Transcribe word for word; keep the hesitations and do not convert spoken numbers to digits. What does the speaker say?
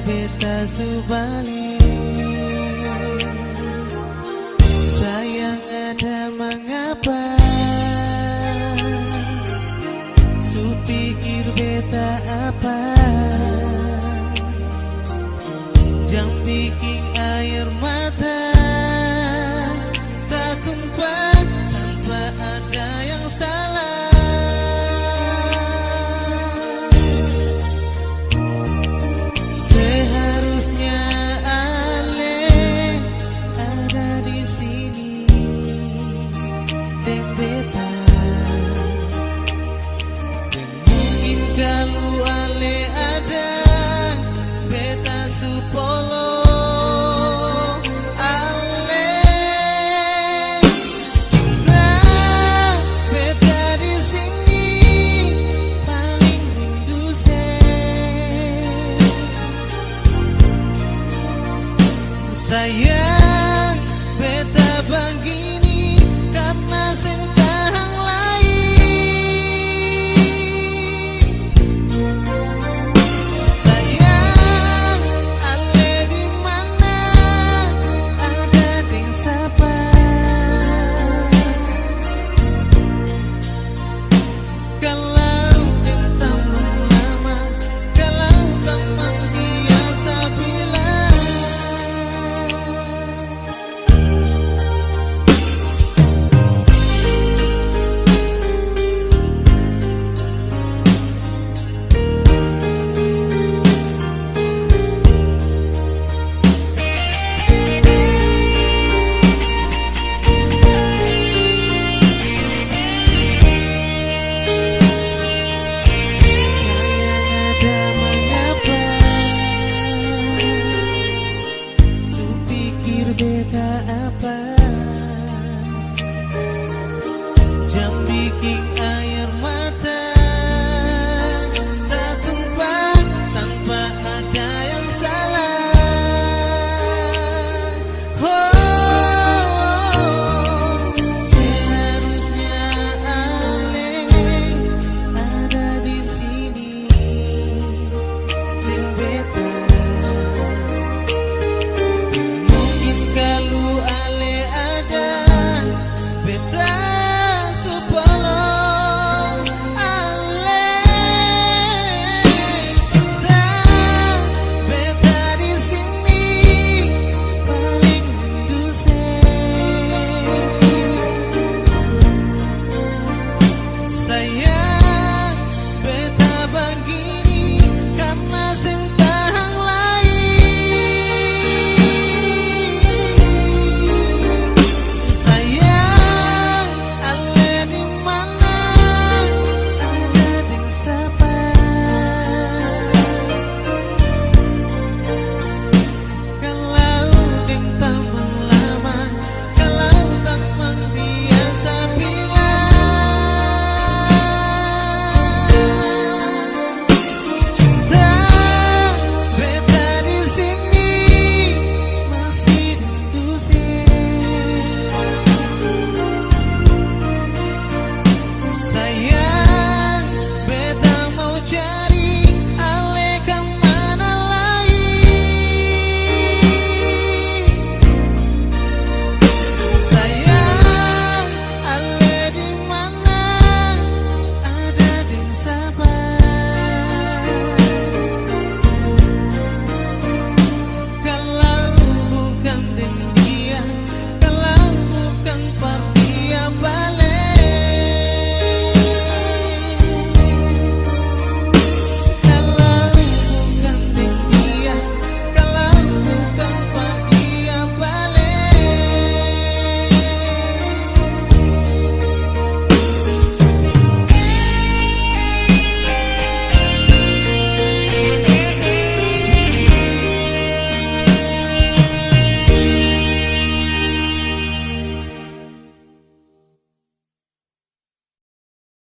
Beta su bale. Sayang ada mangapa? Su pikir beta apa? Jang biking aer mata tatumpa tanpa ada yang salah. Seharusnya ale ada di sini deng beta. Mungkin kalu ale ada, beta su polo ale. Cuma beta di sini paling rindu se. Sayang, beta bagini karna seng tahang lai. Sayang, ale di mana? Ada deng sapa? Kalau deng tamang lama, kalau tamang biasa bilang. Sayang ada mangapa? Su pikir beta